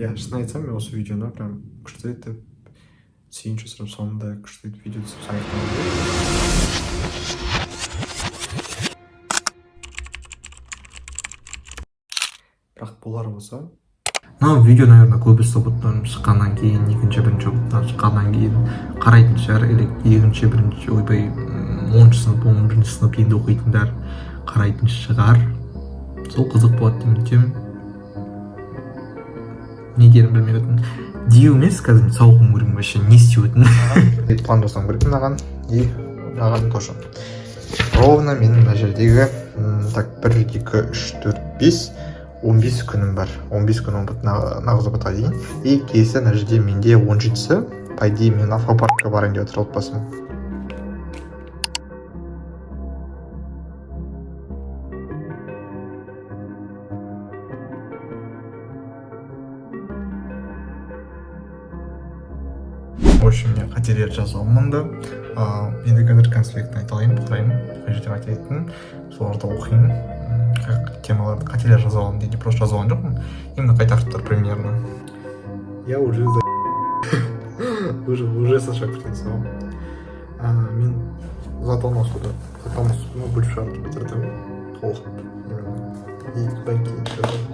Иә, шын айтсам, мен осы видеоны прям күшті етіп, сүйінші сұрап, соңында күшті етіп видео түсіріп аяқтағым келеді. Бірақ болар болса, мынау видео, наверное, көбісі ҰБТ-дан шыққаннан кейін, екінші, бірінші ҰБТ-дан шыққаннан кейін қарайтын шығар или екінші, бірінші, ойбай, 10-сынып, 11-сынып енді оқитындар қарайтын шығар. Сол қызық болады деп үміттемін. Не дерімді білмей жатырмын. Деу емес, қазір мен сабақ оқуым керек. Вообще не істеп өтін, план жасауым керек мынаған и мынаған тоже. Ровно менің мына жердегі так, бір, екі, үш, төрт, бес, 15 күнім бар. 15 күн ҰБТ, нағыз ҰБТ-ға дейін. И келесі мына жерде менде 17-сі, по идее, мен аквапаркқа барайын деп отыр отбасым. В общем, мен қателер жазамын мұнда. Енді қазір конспектін айта алайын, қараймын, қай жерде қате айттым, соларды оқимын. Қай темаларды қателер жазып алдым дейді. Просто жазып алған жоқпын, именно қай тақырыптар примерно. Я уже уже шошып кеткен соң, мен зат алмасуды, бөліп шығарып бітірдім толық именно. И содан кейін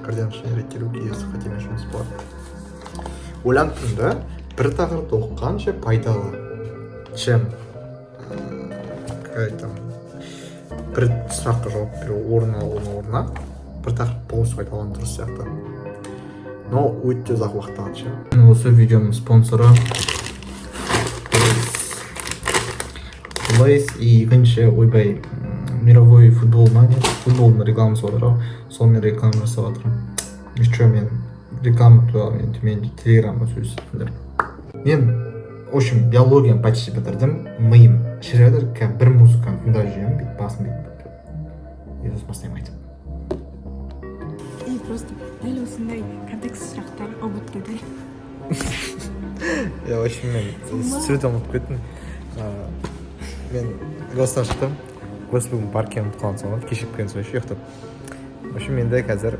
координат реттелу келесі қатемен жұмыс болады. Ойланып тұрмын да, бір тақырыпты оқығанша пайдалы, чем какая там бір сұраққа жауап беру орын алудың орнына бір тақырып полностью қайталаған дұрыс сияқты, но өте ұзақ уақыт алады ше. Осы видеоның спонсоры Лейс и екінші, ойбай, мировой футбол ма, не, футболдың рекламасы отыр ғой, сонымен реклама жасап жатырмын. Еще мен реклама туралы мен төмен телеграмға сөйлесетіндер. Мен, в общем, биологияны почти бітірдім. Миым шіріп жатыр. Қазір бір музыканы тыңдап жүремін, бүйтіп басым бүйтіп, и сосын бастаймын айтып. И просто дәл осындай контекст сұрақтар ҰБТ да. Иә, в общем, мен түсіруді ұмытып кеттім. Мен гостан шықтым. Гость бүгін бар екенін ұмытып қалған соң, кешігіп келген соң ше, ұйықтап. В общем, енді қазір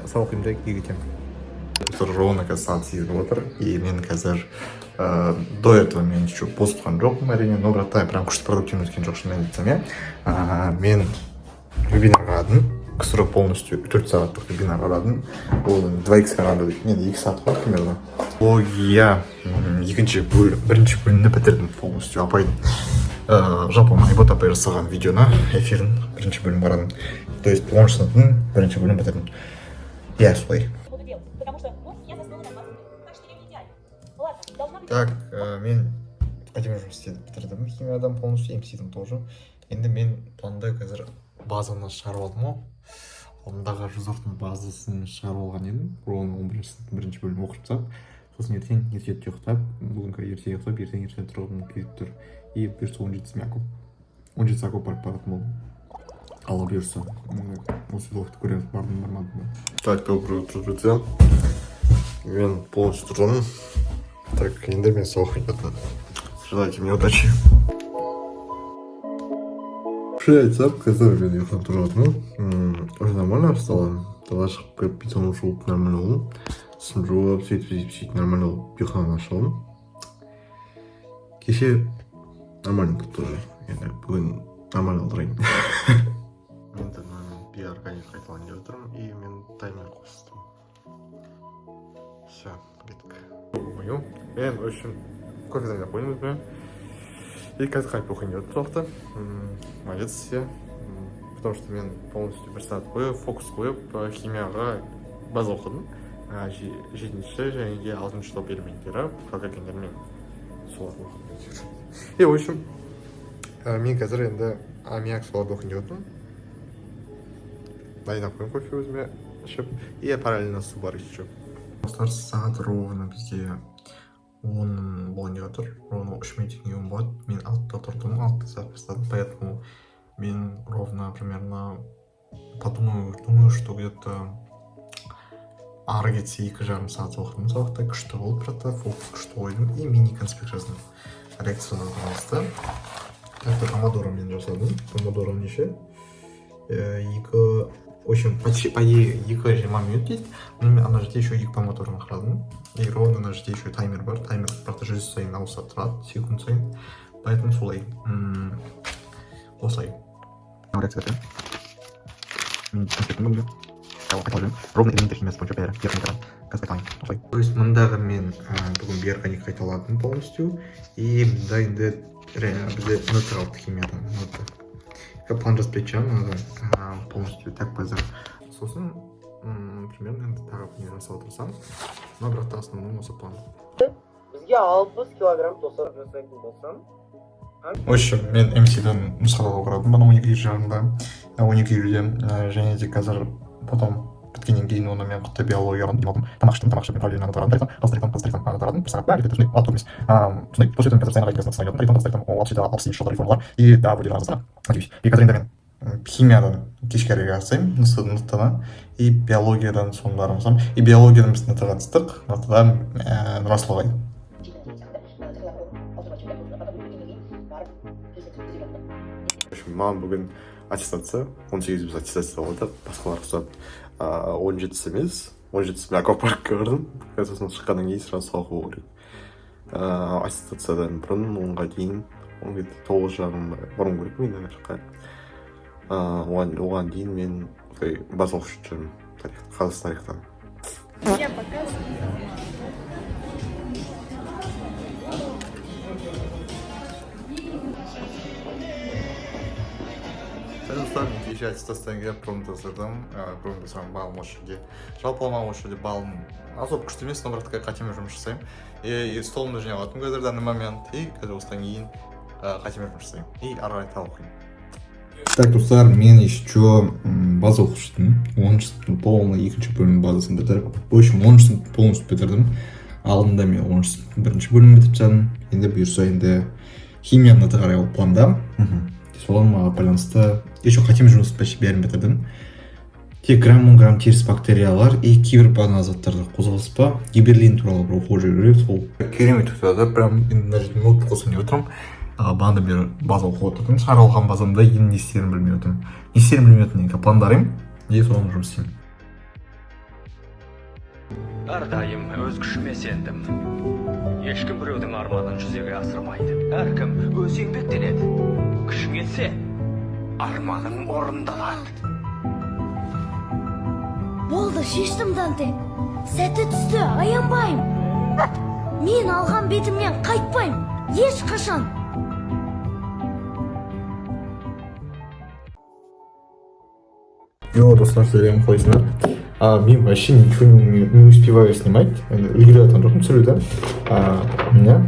сабақ оқимын да, үйге кетемін. Ровно қазір сағат 8 болып отыр. И мен қазір до этого мен еще бос тұрған жоқпын, әрине, но бірақ та прям күшті продуктивный өткен жоқ, шынымен айтсам, иә. Мен вебинар қарадым, КСРО, полностью 4 сағаттық вебинар қарадым. Ол 2 х қарағанда енді 2 сағат қой примерно. Логия екінші бөлім, бірінші бөлімді бітірдім полностью. Апайдың, жалпы Айбот апай жасаған видеоны, эфирін, бірінші бөлім қарадым. То есть 10-сыныптың бірінші бөлімін бітірдім, иә, солай. Буду делать, потому что, ну, я заснула на 20 минут. Так что я не идеальна. Ладно, должна быть. Так, мен әдемі жұмыс істедім, бітірдім химиядан полностью, МС-дан тоже. Енді мен планда қазір базаны шығарып алдым ғой, алдындағы 140-тың базасын шығарып алған едім. Оны 11-сыныптың бірінші бөлімін оқып тастап, сосын ертең ерте ұйықтап, бүгінгі ерте ұйықтап, ертең ерте тұрғым келіп тұр. И бұйырса, 17-сі мен 17-сі аквапарк баратын болдым, Алла бұйырса. Осы влогты көреміз, бардым, бармадым ба. Так, доброе утро, друзья. Мен полностью тұрдым. Так, енді мен сабақ оқитын. Желайте мне удачи. Шын айтсам, қазір мен ұйықтап тұрып жатырмын. Уже нормально встала. Дала шығып кіріп, бетон жуып, нормально болдым. Тісім жуып, сөйтіп, сөйтіп, сөйтіп, нормально болып ұйқыдан ашылдым. Кеше нормально болды тоже. Енді бүгін нормально отырайын. Мен мен биоорганик қайталайын деп отырмын, и мен таймер қостым. Все, кеттік. Мен, в общем, кофе дайындап қойдым өзіме. И қазір қайтып оқиын деп отырмын сабақты. Молодец, иә. Потому что мен полностью бір сағат бойы фокус қойып, химияға база оқыдым. Жетінші және де алтыншы топ элементтері, халькогендермен, соларды оқыдым. И, в общем, мен қазір енді аммиак, соларды оқиын деп отырмын. Дайындап қойдым кофе өзіме ішіп. И параллельно су бар еще. Достар, сағат ровно бізде 10 болайын деп жатыр. Ровно 3 минуттан кейін 10 болады. Мен 6-да тұрдым, 6-да сабақ бастадым, поэтому мен ровно примерно подумаю, думаю, что где то ары кетсе 2,5 сағат оқыдым сабақта. Күшті болды, бірақ та фокус күшті қойдым и мини конспект жаздым реакцияға байланысты. Так, помодоро мен жасадым. Помодоро неше? Екі В общем, почти, по идее, 2:20 минут дейді, но мен ана жерде еще екі помодорны қарадым, и ровно ана жерде еще таймер бар. Таймер, бірақ та 100 сайын ауысып тұрады, секунд сайын, поэтому солай. Осылай реакция. Мен конспектім бүгінгі қайталап жүремін, ровно элементтер химиясы бойынша бәрі биорганикадан қазір қайталаймын осылай. То есть мындағы мен бүгін биорганик қайталадым полностью, и мында енді бізде НТ қалды, химиядан НТ план жазып кететін шығармын мынадан полностью. Так, қазір сосын примерно енді тағы не жасап отырсам, но бірақ та основном осы план. Бізге 60 килограмм тосап жасайтын болсам. В общем, мен МС-ден нұсқаулық қарадым бағана 12:30-да, 12:50-де, және де қазір потом біткеннен кейін оны мен құтты биологиядан демалдым, тамақ іштім. Тамақ ішіп, мен параллельно қарадым, тарихтан, қазақ тарихтан, қазақ тарихтан қарадым бір сағат па, или сондай, алты емес, сондай. После этого қазір Саян ағай келді, тарихтан, қазақ тарихтан, 67, 68-жылғы реформалар и да, вроде Қазақстана, надеюсь. И қазір енді мен химиядан кешке қарай жасаймын НТ-ны, и биологиядан соны бармасам, и биологиядан біз НТ-ға түстік. НТ-дан Нұрасыл ағай. В общем, маған бүгін аттестация, 18 біз аттестация болдық, басқалар ұқсап 17-сі емес, 17-сі мен аквапаркке бардым. Сосын шыққаннан кейін сразу сабақ болу керек. Аттестациядан бұрын 10-ға дейін, он где 9:30 баруым керек мен ана жаққа. Оған дейін мен база оқып жүрмін, тарих, қазақстан тарихтан. Я показываю. Сәлем, достар! Мен кеше аттестациядан келіп, пробный тапсырдым. Пробный тапсырған балым осы жерде, жалпылама осы жерде балым особо күшті емес, но бірақ такая қатемен жұмыс жасаймын и столымды жинап жатырмын қазір, данный момент, и қазір осыдан кейін қатемен жұмыс жасаймын и ары қарай тағы оқимын. Так, достар, мен еще база оқып шықтым, 10-сыныптың полный екінші бөлім базасын бітіріп, в общем, 10-сыныпты полностью бітірдім. Алдында мен 10-сыныптың бірінші бөлімін бітіріп тастадым. Енді бұйырса, енді химияны да қарай планда. Соған маған байланысты еще қатемен жұмыс почти бәрін бітірдім, тек грамм оң, грамм теріс бактериялар и кейбір бағана заттарды қозғалыс па, гиббереллин туралы бір оқып жүру керек. Сол керемет өтіп жатыр прям. Енді мына жерде ноутбук қосайын деп отырмын. Бағанадан бері база оқып отырдым, шығарып алған базамда енді не істерімді білмей отырмын, не істерімді білмей отырмын. Енді пландарым и соны жұмыс істеймін. Әрдайым өз күшіме сендім. Ешкім біреудің арманын жүзеге асырмайды. Әркім өзі еңбектенеді. Күшің келсе, арманың орындалады. Болды, шештім, Данте. Сәті түсті, аянбаймын. Мен алған бетімнен қайтпаймын ешқашан. Йо, достар, сәлем, қалайсыңдар? Мен вообще ничего не умею, не успеваю снимать. Енді үлгере жатқан жоқпын түсіруді. Міне,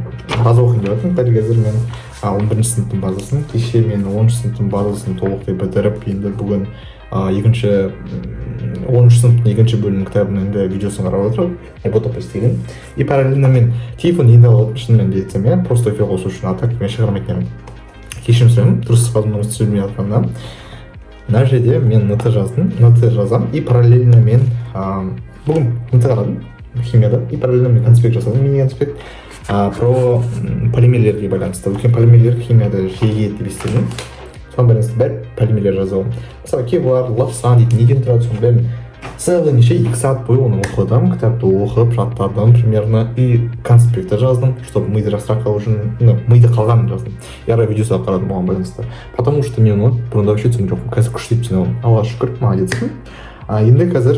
база оқиын деп жатырмын. Дәл қазір мен 11-сыныптың базасын, кеше мен 10-сыныптың базасын толықтай бітіріп, енді бүгін екінші 10-сыныптың екінші бөлімінің кітабының енді видеосын қарап отырмын, iPod істеген. И параллельно мен телефон енді алып жатырмын, шынымен де айтсам, иә, просто эфир қосу үшін, а так мен шығармайтын едім. Кешірім сұраймын, дұрыс возможность түсірмей жатқанына. Мына жерде мен НТ жаздым, НТ жазамын, и параллельно мен бүгін НТ қарадым химияда, и параллельно мен конспект жасадым, мини конспект про полимерлерге байланысты. Өйткені полимерлер химияда жиі келеді деп естідім, соған байланысты бәрі полимерлер жазып алдым. Мысалы, кевлар, лавсан дейтін неден тұрады, соның бәрін целый неше 2 сағат бойы оны оқыдым, кітапты оқып жаттадым примерно, и конспектті жаздым, чтобы миды жақсырақ қалу үшін, ну, миды қалғанын жаздым, и ары видео қарадым оған байланысты, потому что мен оны бұрында вообще түсінген жоқпын, қазір күшті түсіне алдым, Аллаға шүкір, молодецпін. Енді қазір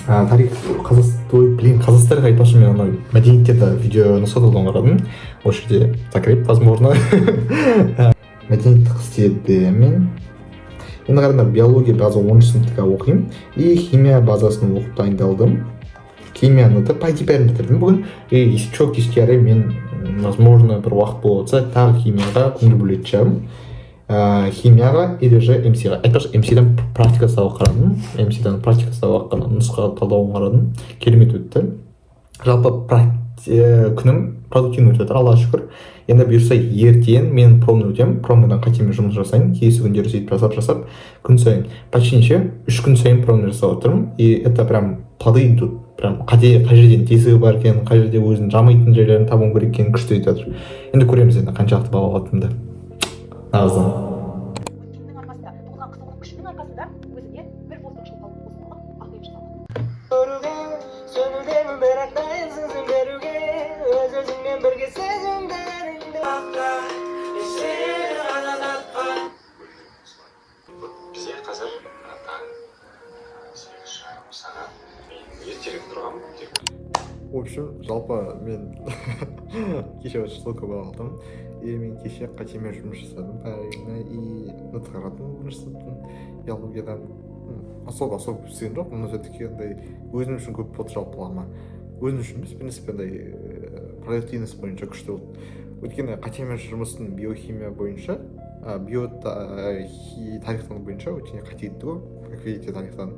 тарих, қазақ, ой, блин, қазақстан тарихы айтпақшы, мен анау мәдениеттерді видео нұсқаулығын қарадым, осы жерде закреп, возможно, мәдениетті істеді. Мен енді қараңдар, биология база 10-сыныптікі оқимын и химия базасын оқып дайындалдым. Химияны да по идее бәрін бітірдім бүгін, и если че, кешке қарай мен возможно, бір уақыт болып жатса, тағы химияға көңіл бөлетін шығармын, химияға или же МС-ға. Айтпақшы, МС-ден практика сабақ қарадым, МС-дан практика сабақ нұсқа талдауын қарадым, керемет өтті. Жалпы күнім продуктивный өтіп жатыр, Аллаға шүкір. Енді бұйырса, ертең мен пробный өтемін, пробныйдан қатемен жұмыс жасаймын. Келесі күндері сөйтіп жасап жасап күн сайын, почти неше, 3 күн сайын пробный жасап отырмын, и это прям плоды идут, прям қате, қай жерден тесігі бар екенін, қай жерде өзінің жамайтын жерлерін табуым керек екенін күшті өтіп жатыр. Енді көреміз енді қаншалықты балл алатынымды нағыздан. Өткеннің арқасында, туылған қысымның күшінің арқасында өзіне бір фоз Әдемі, бірақ дайынсың сен беруге өз өзіңмен бірге сезімдеріңді. Бізде қазір таң 8:30 сағат. Мен ертерек тұрғанмын тек. В общем, жалпы мен кеше очень көп алдым, и мен кеше қатемен жұмыс жасадым правильно, и НТ қарадым бірінші сыныптың биологиядан. Особо особо көп істеген жоқпын, но все таки андай өзім үшін көп болды, жалпылама өзім үшін емес, в принципе, андай продуктивность бойынша күшті болды, өйткені қатемен жұмыстың биохимия бойынша, био тарихтан бойынша өте қате кетті ғой, как видите, тарихтан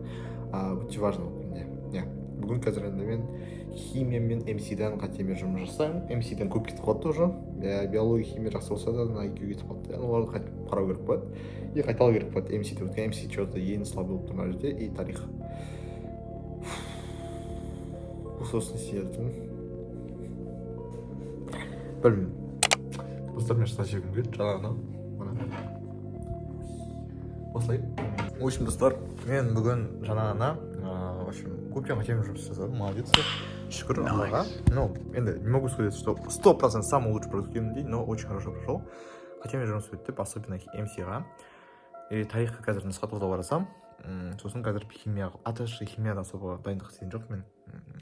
өте важно болды менде. Иә, бүгін қазір енді мен химия мен МС-дан қатемен жұмыс жасаймын. МС-дан көп кетіп қалды уже. Иә, биология, химия жақсы болса да, мына екеуі кетіп қалды. Яғни оларды қайтып қарау керек болады и қайталау керек болады МС-ді, өйткені МС че то ең слабый болып тұр мына жерде, и тарих. Сосын істей, білмеймін, достар, мен что жегім келді жаңағыдан, мына осылай. В общем, достар, мен бүгін жаңағына в общем, көптен қатемен жұмыс жасадым, молодец, шүкір Аллаға. Ну, енді не могу сказать, что 100% самый лучший продуктивный день, но очень хорошо прошел. Қатемен жұмыс өтті, особенно МС-ға и тарихқа. Қазір нұсқа талдау қарасам, сосын қазір химия, аташы, химиядан особо дайындық істеген жоқпын мен.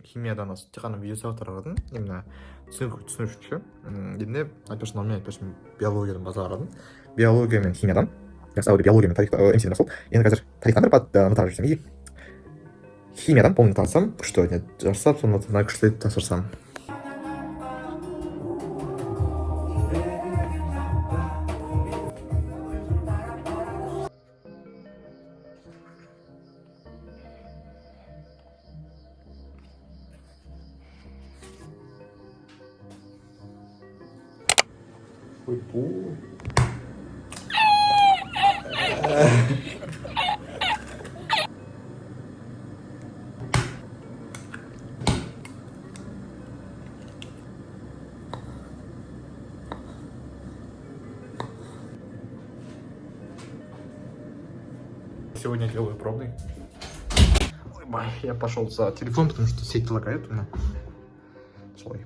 Химиядан тек қана видео сабақтар қарадым, именно түсіну үшін ше. Енді айтпақшы, мынау мен, айтпақшы, биологиядан база қарадым, биология мен химиядан жақсы, әуелі биология мен тарих, МС-ден басталды. Енді қазір тарихтан бір НТ жүрсем и химиядан полный алсам, күшті не жасап, соны күшті тапсырсам. Ой, Сегодня делаю пробный. Ой, бай, я пошел за телефон, потому что сеть лагает у меня. Слой.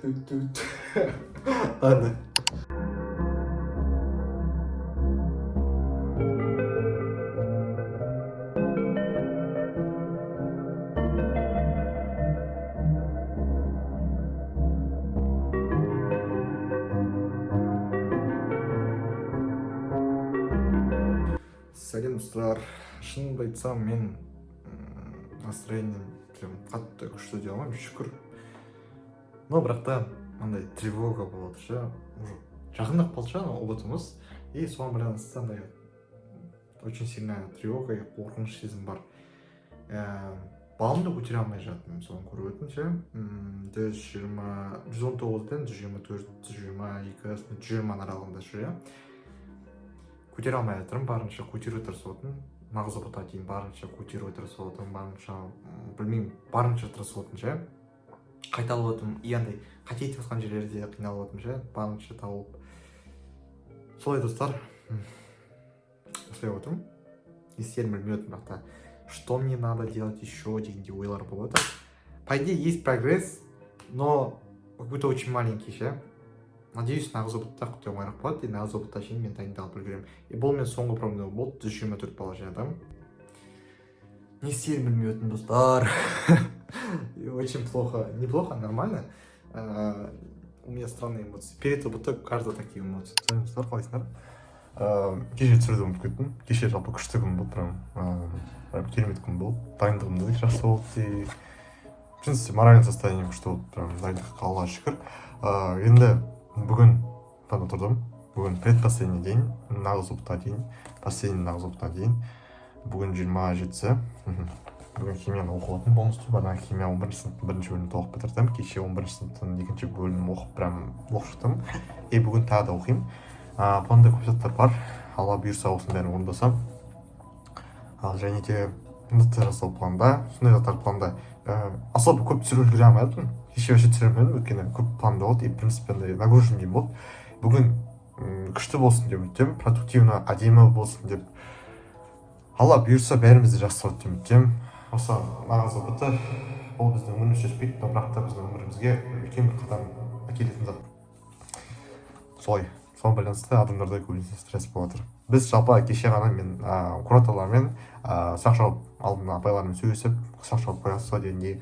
Тут-тут. Ладно. Сәлем, достар! Шынымды айтсам, мен настроением прям қатты күшті дей алмаймын, шүкір, но бірақ та мынандай тревога болады ше, уже жақындап қалды ше анау ҰБТ-мыз, и соған байланысты андай очень сильная тревога и қорқыныш сезім бар. Балымды көтере алмай жатырмын, соны көріп өттім ше. 120, 119 бен 124, 122, 120 аралығында жүр, иә, көтере алмай жатырмын. Барынша көтеруге тырысып отырмын, нағыз ҰБТ дейін барынша көтеруге тырысып отырмын, барынша, білмеймін, барынша тырысып отырмын ше, қайталап отырмын и андай қате етіп жатқан жерлерде қиналып отырмын ше, барынша тауып. Солай, достар, осылай отырмын, не істерімді білмей отырмын, бірақ та что мне надо делать еще дегендей ойлар болып жатыр. По идее, есть прогресс, но как будто очень маленький ше. Надеюсь, нағыз ҰБТ құдай оңайырақ болады и нағыз ҰБТ шейін мен дайындалып үлгеремін. И бұл мен соңғы пробный болды, 124 балл жинадым. Не істерімді білмей отырмын, достар. И очень плохо, неплохо, нормально. У меня странные эмоции перед ҰБТ, у каждого такие эмоции. Сәлем, достар, қалайсыңдар? Кеше түсіруді ұмытып кеттім. Кеше жалпы күшті күн болды, прям прям керемет күн болды, дайындығым да жақсы болды и в принципе моральный состояние күшті болды, прям дайындыққа Аллаға шүкір. Енді бүгін таңда тұрдым, бүгін предпоследний день, нағыз ҰБТ дейін, последний нағыз ҰБТ дейін. Бүгін 27-сі. Бүгін химияны оқып жатырмын полностью. Бағана химия 11-сыныптың бірінші бөлімін толық бітірдім, кеше 11-сыныптың екінші бөлімін оқып, прям оқып шықтым и бүгін тағы да оқимын. Планда көп заттар бар, Алла бұйырса, осының бәрін орындасам. Ал және де НТ жасау планда, сондай заттар планда. Особо көп түсіріп үлгере алмадым. Кеше вообще түсіре алмадым, өйткені көп планда болды и, в принципе, андай нагруженный день болды. Бүгін күшті болсын деп үміттемін, продуктивно, әдемі болсын деп. Алла бұйырса, бәріміз де жақсы болады деп үміттемін. Осы нағыз ҰБТ ол біздің өмірімізді шешпейді, но бірақ та біздің өмірімізге үлкен бір қадам әкелетін зат. Солай, соған байланысты адамдарда көбінесе стресс болып жатыр. Біз жалпы кеше ғана мен кураторлармен сұрақ жауап алдын, апайлармен сөйлесіп, сұрақ жауап қоясыз ба дегендей,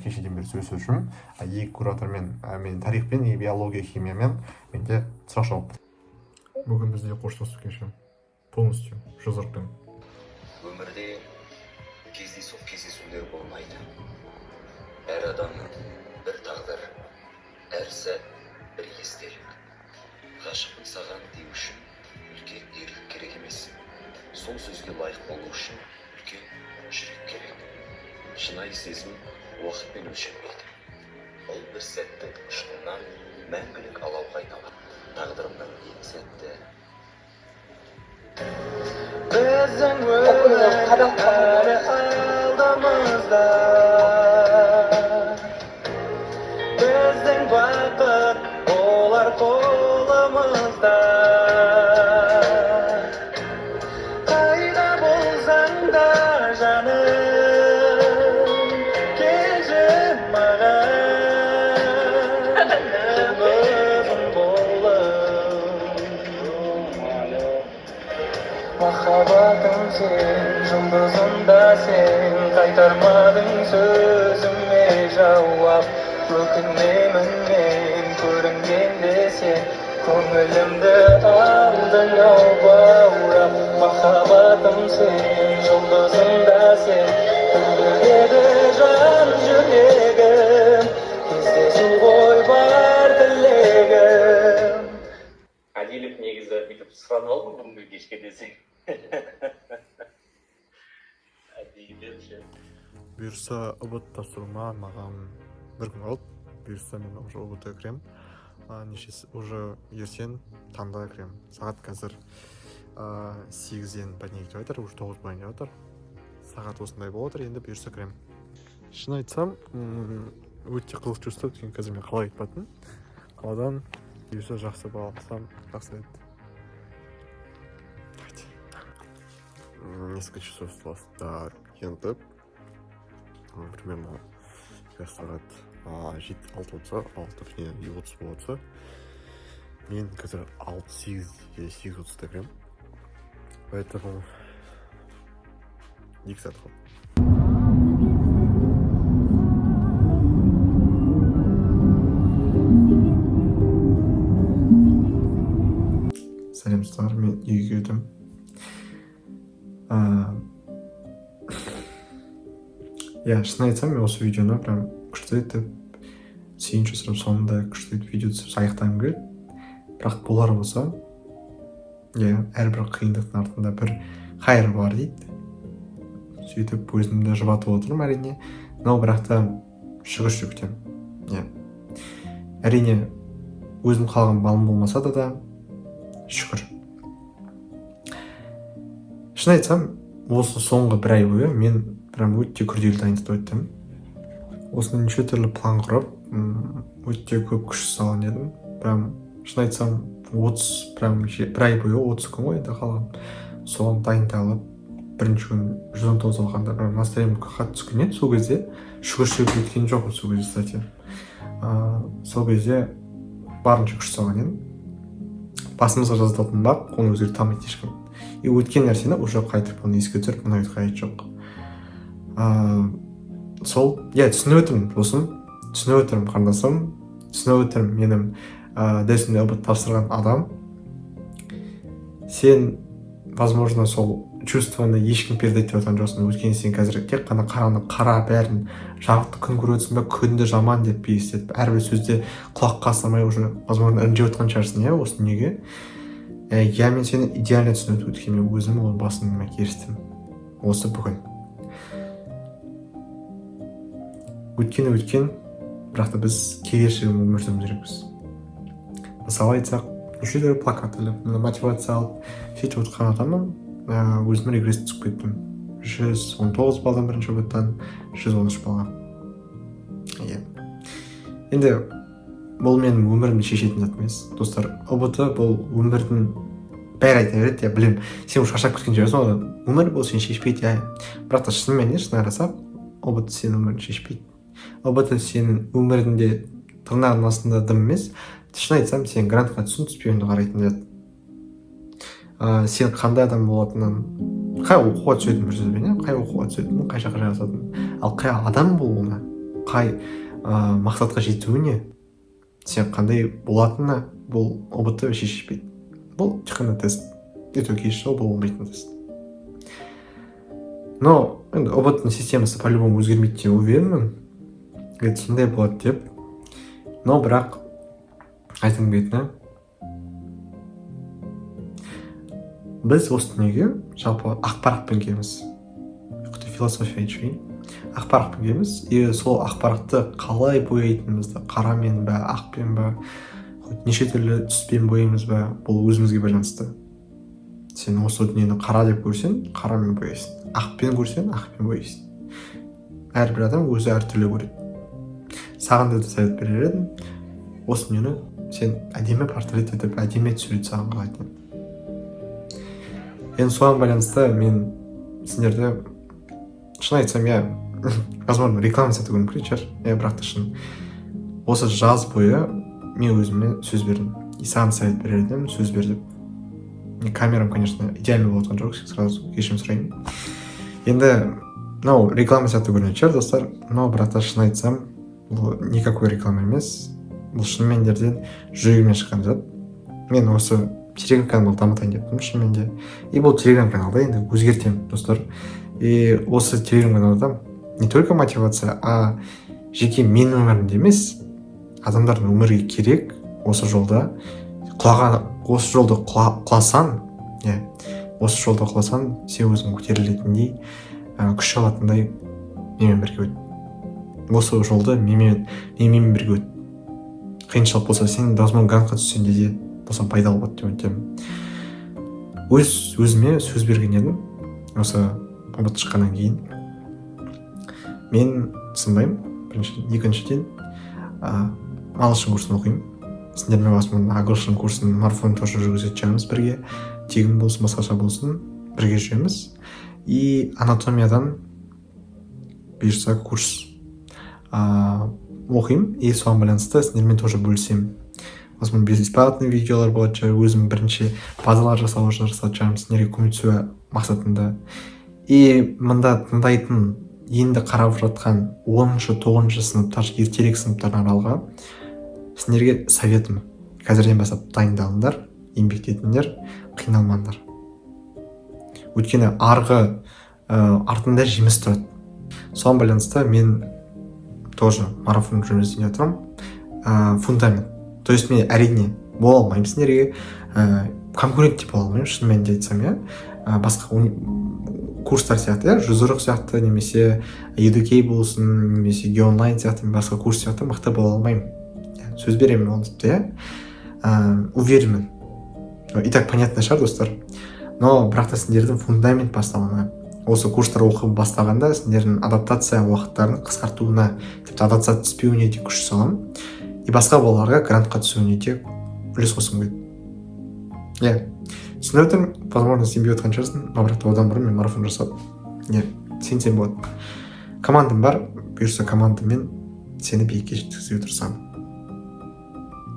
кешеден бері сөйлесіп жүрмін. Екі куратормен, мен тарихпен и биология, химиямен менде сұрақ жауап. Бүгін бізде қоштасу кеші, полностью 140-пен. Өмірде кездейсоқ кездесулер болмайды. Әр адам бір тағдыр, әр сәт бір естелік. Ғашықпын саған деу үшін үлкен ерлік керек емес, сол сөзге лайық болу үшін үлкен жүрек керек. Шынайы сезім уақытпен өлшенбейді, ол бір сәттің ұшқынынан мәңгілік алауға айналады. Тағдырымның ең сәтті Біздің өмір әлі алдымызда. Біздің бақыт болар қолымызда. Қайда болсаң да, жаным, келші маған, қызым болып. Махаббатым сен, жұлдызым да сен. Қайтармадың сөзіме жауап. Өкінемін мен көрінгенде сен. Көңілімді алдың ау баурап. Махаббатым сен, жұлдызым да сен. Үңіледі жан жүрегім. Кездесу ғой бар тілегім. Әділіп негізі бүйтіп сұранып алдым бүгінгі кешке десең. Әдейілеп ше. Бұйырса, ҰБТ тапсыруыма маған бір күн қалды. Бұйырса, мен уже ҰБТ кіремін. Нешесі уже, ертең таңда кіремін. Сағат қазір 8-ден бірдеңе деп жатыр, уже 9 болайын деп жатыр. Сағат осындай болып жатыр, енді бұйырса, кіремін. Шын айтсам, өте қызық чувство, өйткені қазір мен қалаға кетіп. Қаладан бұйырса, жақсы балл алсам, жақсы еді. Давайте. Несколько часов осталось до ЕНТ. Примерно қазір сағат 7, 6:30, 6:30 болып жатса, мен қазір 6, 8, 8:30-да кіремін, поэтому 2 сағат қалды. Сәлем, достар! Мен үйге келдім. Иә, шын айтсам, мен осы видеоны прям күшті етіп, сүйінші сұрап, соңында күшті етіп видео түсіріп аяқтағым келеді. Бірақ болар болса, иә, әрбір қиындықтың артында бір хайыр бар дейді. Сөйтіп өзімді жұбатып отырмын, әрине. Но бірақ та шүкіршілік күтемін. Иә, әрине, өзім қалаған балым болмаса да шүкір. Шын айтсам, осы соңғы бір ай бойы мен прям өте күрделі дайындықта өттім. Осыны неше түрлі план құрып, өте көп күш салған едім. Прям, шын айтсам, 30, прям бір ай бойы, 30 күн ғой енді қалған, соған дайындалып, бірінші күн 119 алғанда прям настроением қатты түскен еді. Сол кезде шүкіршілік еткен жоқпын. Сол кезде, кстати, сол кезде барынша күш салған едім. Басымызға жазылатын бақ, оны өзгерте алмайды ешкім. И өткен нәрсені уже қайтып, оны еске түсіріп, мұны қажеті жоқ. Сол, иә, түсініп отырмын, досым, түсініп отырмын, қарындасым, түсініп отырмын, менің дәл сондай ҰБТ тапсырған адам. Сен, возможно, сол чувствоны ешкім передать етіп жатқан жоқсың, өйткені сен қазір тек қана қараны қара, бәрін жарықты күн көріп отырсың ба, күнді жаман деп елестетіп, әрбір сөзде құлаққа салмай, уже, возможно, ренжіп жатқан шығарсың, иә, осы дүниеге. Иә, мен сені идеально түсініп, өйткені мен өзім ол басыма келістім. Осы бүгін өткен өткен, бірақ та біз келешегін өмір сүруіміз керекпіз. Мысалы айтсақ, неше түрлі плакат іліп, мына мотивация алып, сөйтіп отқан адаммын. Өзім регресс түсіп кеттім 119 баллдан, бірінші ҰБТ-тан 113 баллға, иә. Енді бұл менің өмірімді шешетін зат емес, достар. ҰБТ бұл өмірдің бәрі айта береді, иә, білемін. Сен уже шаршап кеткен шығарсың ғой, өмір бұл сені шешпейді, иә. Бірақ та шынымен де, шын қарасақ, ҰБТ сенің өміріңді шешпейді. ҰБТ сенің өміріңде тырнағының астында дым емес. Шын айтсам, сен грантқа түсу түспеуіңді қарайтын зат, сен қандай адам болатынын, қай оқуға түсетінін, бір сөзбен, иә, қай оқуға түсетінін, қай жаққа жайғасатынын, ал қай адам болуына, қай мақсатқа жетуіне, сен қандай болатынына бұл ҰБТ вообще шешпейді. Бұл тек қана тест, и то келесі жылы бұл болмайтын тест. Но енді ҰБТ ның системасы по любому өзгермейді деп уверенмін, это сондай болады деп. Но бірақ айтқым келетіні, біз осы дүниеге жалпы ақ парақпен келеміз. Құдай, философия айтып жіберейін. Ақ парақпен келеміз, и сол ақ парақты қалай бояйтынымызды, қарамен ба, ақпен ба, хоть неше түрлі түспен бояймыз ба, бұл өзімізге байланысты. Сен осы дүниені қара деп көрсең, қарамен бояйсың, ақпен көрсең, ақпен бояйсың. Әрбір адам өзі әртүрлі көреді. Саған да совет берер едім: осы дүниені сен әдемі портрет етіп, әдемі сурет саған қалайтын едім. Енді соған байланысты мен сендерді, шын айтсам, иә, возможно, реклама сияқты көрініп кететін шығар, иә, бірақ та шын, осы жаз бойы мен өзіме сөз бердім и саған совет берер едім, сөз бер деп. Камерам, конечно, идеально болып жатқан жоқ, сразу кешірім сұраймын. Енді мынау реклама сияқты көрінетін шығар, достар, но бірақ та шын айтсам, бұл никакой реклама емес, бұл шынымен жерден жүрегімнен шыққан зат. Мен осы телеграм каналды дамытайын деп тұрмын шынымен де, и бұл телеграм каналды енді өзгертемін, достар. И осы телеграм каналда не только мотивация, а жеке менің өмірімде емес, адамдардың өмірге керек, осы жолда құлаған, осы жолда құласаң, иә, осы жолда құласаң, сен өзің көтерілетіндей, күш алатындай менімен бірге өт. Осы жолды менімен бірге өт. Қиыншылық болса, сен, возможно, грантқа түссең де болса, пайдалы болады деп үміттемін. Өз өзіме сөз берген едім: осы ҰБТ шыққаннан кейін мен сынбаймын, біріншіден. Екіншіден, ағылшын курсын оқимын сендермен, возможно, ағылшын курсын, марафон тоже жүргізетін шығармыз бірге, тегін болсын, басқаша болсын, бірге жүреміз. И анатомиядан бұйырса курс оқимын, и соған байланысты сендермен тоже бөлісемін. Возможно, бесплатный видеолар болатын шығар, өзім бірінші базалар жасауға жасатын шығармын сендерге көмектесу мақсатында. И мында тыңдайтын, енді қарап жатқан 10-шы, 9-шы сыныптар, ертерек сыныптардың аралығы, сендерге советім: қазірден бастап дайындалыңдар, еңбектетіңдер, қиналмаңдар, өйткені арғы артында жеміс тұрады. Соған байланысты мен тоже марафон жүргізейін деп жатырмын, фундамент. То есть мен, әрине, бола алмаймын сендерге конкурент те бола алмаймын, шын мәнінде айтсам, иә, басқа курстар сияқты, иә, 140 сияқты немесе Edukey болсын, немесе Геонлайн сияқты, мен басқа курс сияқты мықты бола алмаймын. Иә, сөз беремін ол тіпті, иә, уверенмін, и так понятно шығар, достар. Но бірақ та сендердің фундамент бастауына, осы курстар оқып бастағанда сендердің адаптация уақыттарын қысқартуына, тіпті адаптация түспеуіне де күш саламын, и басқа балаларға грантқа түсуіне де үлес қосқым келеді. Иә, түсініп отырмын, возможно, сенбей отқан шығарсың, но бірақ та одан бұрын мен марафон жасап, иә, сенсем болады. Командам бар, бұйырса, командамен сені биікке жеткізуге тырысамын.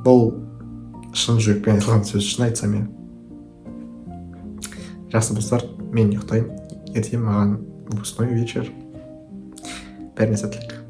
Бұл шын жүрекпен айтылған сөз, шын айтсам, иә. Жақсы, достар, мен ұйықтаймын, ертең маған выпускной вечер. Бәріне сәттілік.